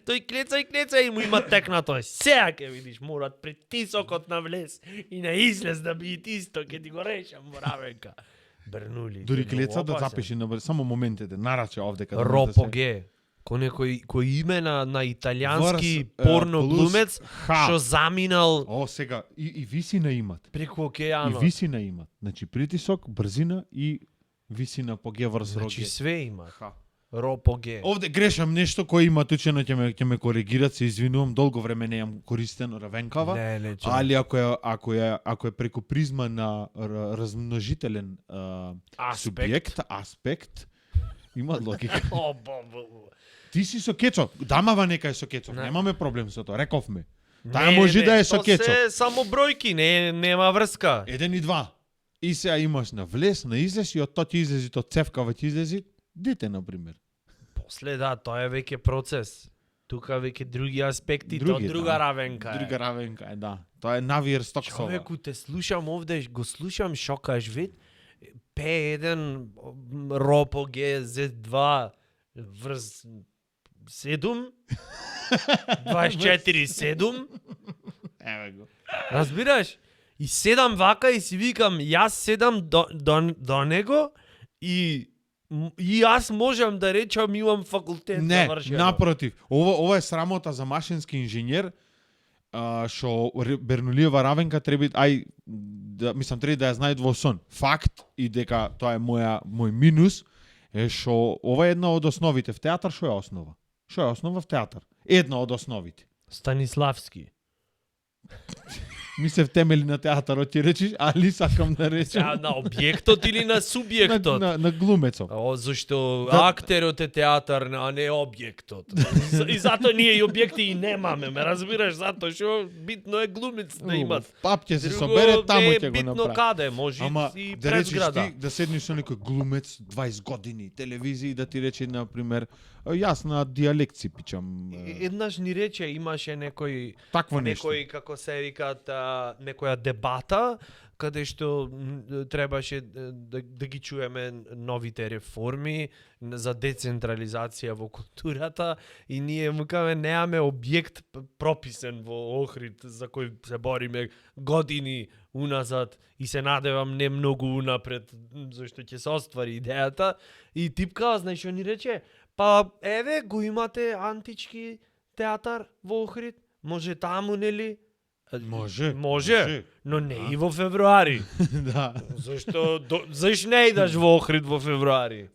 тој клеца и му има текна тој. Сега ќе видиш, морат притисокот на влез и на излез да биде исто, ќе ти го решам, Равенка. Бернули. Дури тој клеца многу да опасен. запиши на само моментите, нарача овде каде Ропоге. Кој име на италијански Врз, порно плюс глумец Х. што заминал О, сега и висина имат. преку И океанот. висина имат. Значи притисок, брзина и висина по ге врз роге. Значи све има. Ха. Ропоге. Овде грешам нешто кој има тучено ќе ме коригират, се извинувам, долго време не јам користен Равенкава. Не, Али ако е преку призма на размножителен субјект, аспект, има логика. О, бо. Ти си со кецов, дамава нека е со кецов, Не. немаме проблем со тоа, рековме. Таа може да е со тоа кецов. се само бројки, нема врска. 1 и 2. И сега имаш на влез, на излез и од тоа ќе излези, тоа цевкава ќе излези, дете, например. После да, тоа е веќе процес. Тука веќе други аспекти, Други, тоа друга да. равенка е. Друга равенка е, да. Тоа е навиер стоксова. Човеку, те слушам овде, го слушам шокаш вид, P1 Ропо GZ2 врз 7 24/7. Еве го. Разбираш? И седам вака и си викам, јас седам до него и јас можам да речам имам факултет Не, завршено. напротив. Ова е срамота за машински инженер, што Бернулиева равенка треба мислам треба да ја знаат во сон. Факт и дека тоа е мој минус е што ова е една од основите в театар. Што е основа? Што е основа в театар? Една од основите. Станиславски. Мислев темели на театарот ти речиш, али сакам да речем На објектот или на субјектот? на глумецот. Зашто Да. актерот е театар, а не објектот. И затоа ние и објекти и немаме, ме разбираш, затоа што битно е глумец да имат. Пап ќе се Друго собере, таму не е ќе го битно направи. каде, може Ама и да пред речиш града. ти да седнеш со некој глумец 20 години телевизија и да ти рече на пример јас на диалекци пичам Еднаш ни рече имаше такво нешто. некој како се викаат некоја дебата каде што требаше да ги чуеме новите реформи за децентрализација во културата и ние му кажаме немаме објект прописен во Охрид за кој се бориме години уназад и се надевам не многу унапред зашто ќе се оствари идејата и типка, знаеш што ни рече? Па еве го имате антички театар во Охрид, може таму нели? Може, но не и во февруари. Да. Зашто не идаш во Охрид во февруари?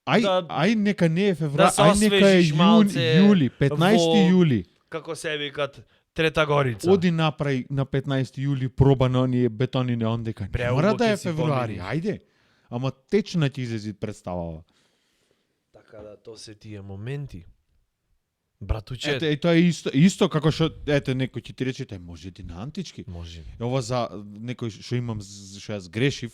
Ај нека не е февруари, се ај нека е освежиш малце јули, 15 во- јули. Како се викат Трета Горица. Оди направи на 15 јули проба на оние бетонини ондека. Преубаво Мора да ќе е си февруари, помини. ајде. Ама течна ќе излези представава. Така да, то се тие моменти. Братуче, Ете, и тоа е исто како што ете некој ќе ти рече може ти на антички. може. Ова за некој што имам што јас грешив,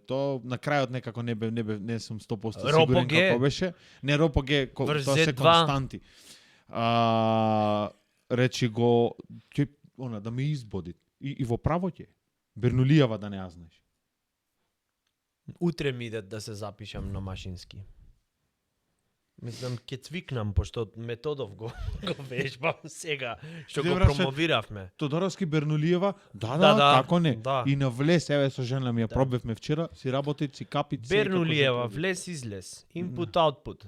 то на крајот некако не сум 100% сигурен Ропоге. како беше. Не Ропоге, тоа се Врз Z2. константи. Речи го ќе да ме избоди. И во право ќе. Бернулијава да не ја знаеш. Утре ми иде да се запишам на машински. Мислам, ќе цвикнам, пошто Методов го вежбам сега, што го Добра, се- промовиравме. Тодоровски Бернулиева, да, Да, како не. да. И на влез, еве со жена ми ја Да. пробевме вчера, си работи, си капи. Бернулиева, влез, излез, input, output.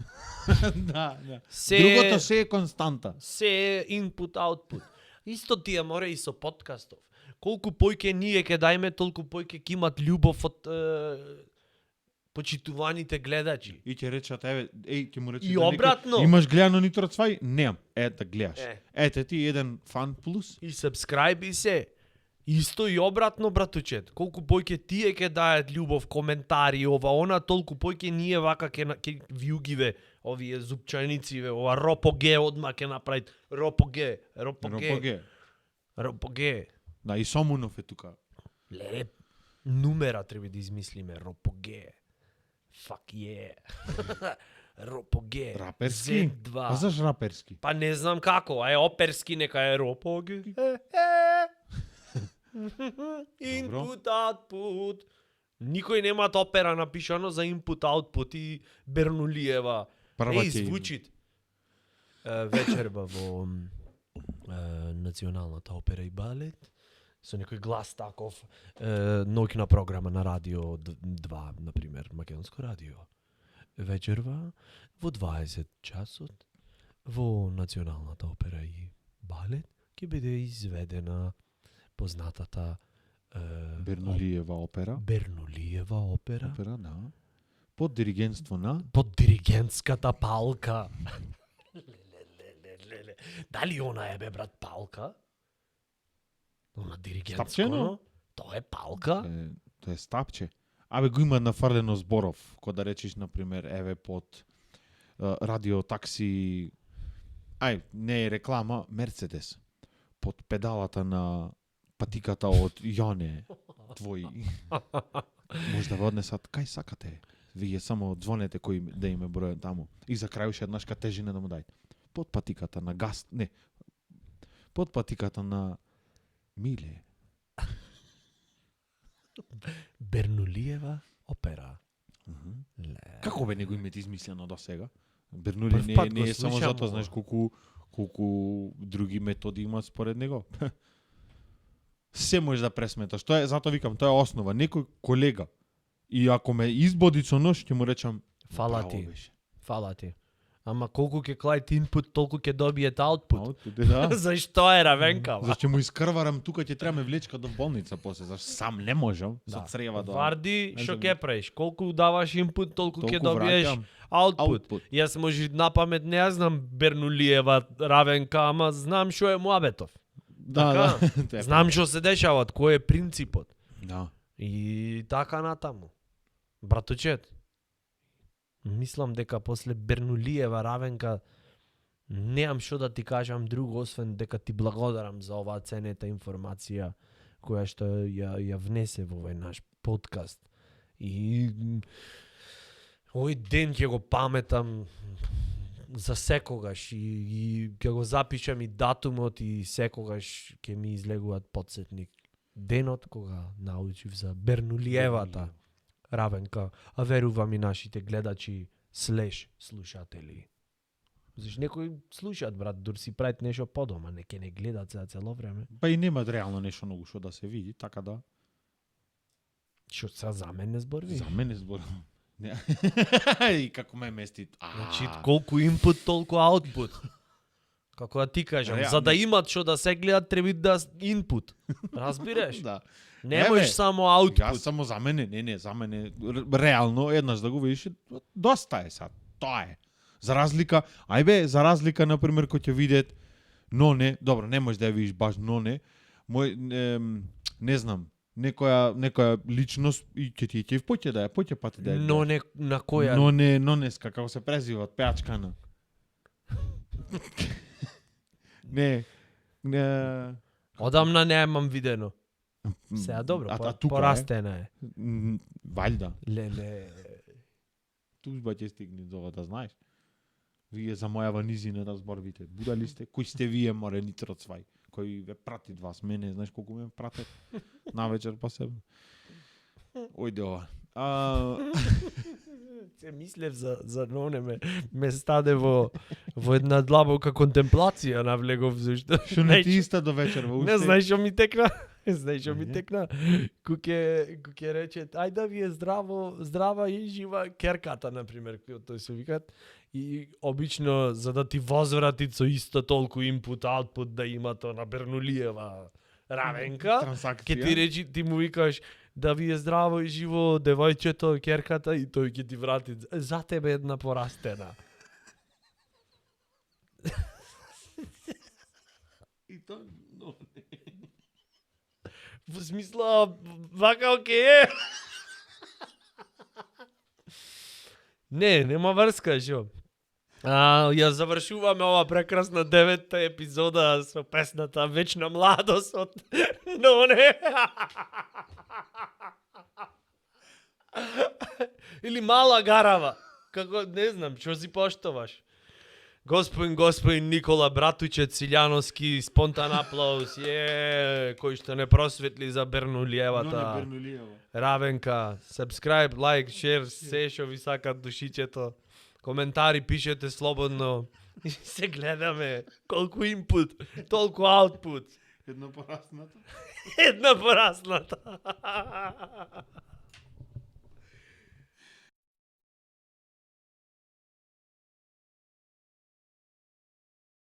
Да, да. Се Другото се е константа. се е input, output. Исто тие мора и со подкастов. Колку појќе ние ќе дајме, толку појќе ќе имат љубов од почитуваните гледачи. И ќе речат, еве, ќе му рече И да некој, обратно. Имаш гледано Нитро Цвај? Немам. Да гледаш. Е. Ете ти еден фан плюс. И subscribe и се. Исто и обратно, братучет. Колку појќе тие ќе дајат љубов, коментари, ова, она, толку појќе ние вака ќе вјугиве, овие зупчанициве, ова ропоге одма ќе направи ропоге. Ропоге. Да, и Сомунов е тука. Леле, нумера треба да измислиме, ропоге. Fuck yeah. Ропоге. Раперски? Z2. А заш раперски? Па не знам како, а е оперски, нека е ропоге. Input, output. Никој нема опера напишано за input, output и Бернулиева. Прва ќе Звучит. Вечерба во Националната опера и балет. Со некој глас таков, ноќна програма на радио 2, например, Македонско радио. Вечерва во 20 часот во Националната опера и балет ќе биде изведена познатата Бернулиева опера. Бернулиева опера Опера, да. Под диригентство на под диригентската палка. Леле. Дали она е бе брат палка? Она диригентско, Стапчено? но? Тоа е палка? Тоа е стапче. Абе го има нафрлено зборов, кога да речиш на пример еве под радио такси не е реклама, Мерцедес. Под педалата на патиката од Јоне твои. Можда ве однесат, кај сакате? Вие само звонете кој да име бројан таму. И за крај уште еднаш тежина да му дајте. Под патиката на газ, не. Под патиката на Миле. Бернулиева опера. Како бе него името измислено до сега? Бернули Прв пат не го е само слушам затоа, ова. знаеш колку други методи има според него. Се може да пресметаш. Тоа е, затоа викам, тоа е основа. Некој колега и ако ме избоди со нож, ќе му речам Фала браво ти. беше. Фала ти. Ама колку ќе клајте инпут, толку ќе добиете аутпут. Аутпут, да. Зашто е равенка? Зашто му искрварам тука, ќе треба ме влечка до болница после, зашто сам не можам со црева до. Варди, Не што знам. ќе правиш? Колку даваш инпут, толку ќе Толку добиеш враќам. аутпут. Аутпут. Јас може на памет не ја знам Бернулиева равенка, ама знам што е муабетов. Да, да. Знам што се дешава, кој е принципот. Да. И така натаму. Браточет, мислам дека после Бернулиева равенка неам што да ти кажам друго, освен дека ти благодарам за оваа ценета информација која што ја внесе во овој наш подкаст. И овој ден ќе го паметам за секогаш и ќе го запишам и датумот и секогаш ќе ми излегуваат подсетник. Денот кога научив за Бернулиевата равенка, а верувам и нашите гледачи слеш слушатели. Заш некои слушаат, брат, дур си прават нешто по дома, не не гледат за цело време. Па и нема реално нешто многу што да се види, така да. Што са за мене зборви? За мене збор. Не. И како ме мести. Значи колку инпут, толку аутпут. Како да ти кажам, Реално. за да имат што да се гледат, треба да инпут. Разбираш? Да. Не Еве, можеш само Јас аутпут. само за мене, не, за мене реално еднаш да го видиш, доста е сад. Тоа е. За разлика, за разлика на пример кој ќе видат Ноне, добро, не можеш да ја видиш баш Ноне, не знам, некоја личност и ќе ти ќе поќе да ја поќе пати да ја. Но не на која? Нонеска, како се презива, пеачкана. Не. Одамна немам видено. Сега добро, А тука порастена е. Валјда. Леле. Тужба ќе стигне до ова, да знаеш. Вие за моја ванизина да зборвите. Будали сте? Кои сте вие, море Нитрocvaj? Кој ве пратит вас? Мене, знаеш колку ме пратат? Навечер посебно. Ојде ова. Се мислев за Ноне ме стаде во една длабока контемплација навлегов зашто. Што не ти иста до вечерва? Не знаеш што ми текна? Знаеш што ми Ајде. текна? Куќе рече, ај да ви е здрава и жива керката, например, тој се викат. И обично, за да ти возврати со исто толку инпут, аутпут да има то на Бернулиева равенка, ќе ти речи, ти му викаш, да ви е здраво и живо девојчето, керката, и тој ќе ти врати за тебе една порастена. И то, но Во смисла, вака окей е. Не, нема врска, шо. Ја завршуваме ова прекрасна 9-та епизода со песната Вечна младост од Ноне. Или Мала гарава. Како, не знам, што си поштоваш. Господин Никола Братучет Силјановски, спонтан аплауз, кој што не просветли за Бернулиевата равенка. Subscribe, like, share, се што ви сакат душичето. Коментари пишете слободно. И се гледаме. Колку инпут, толку аутпут. Едно порасната. Една порасната.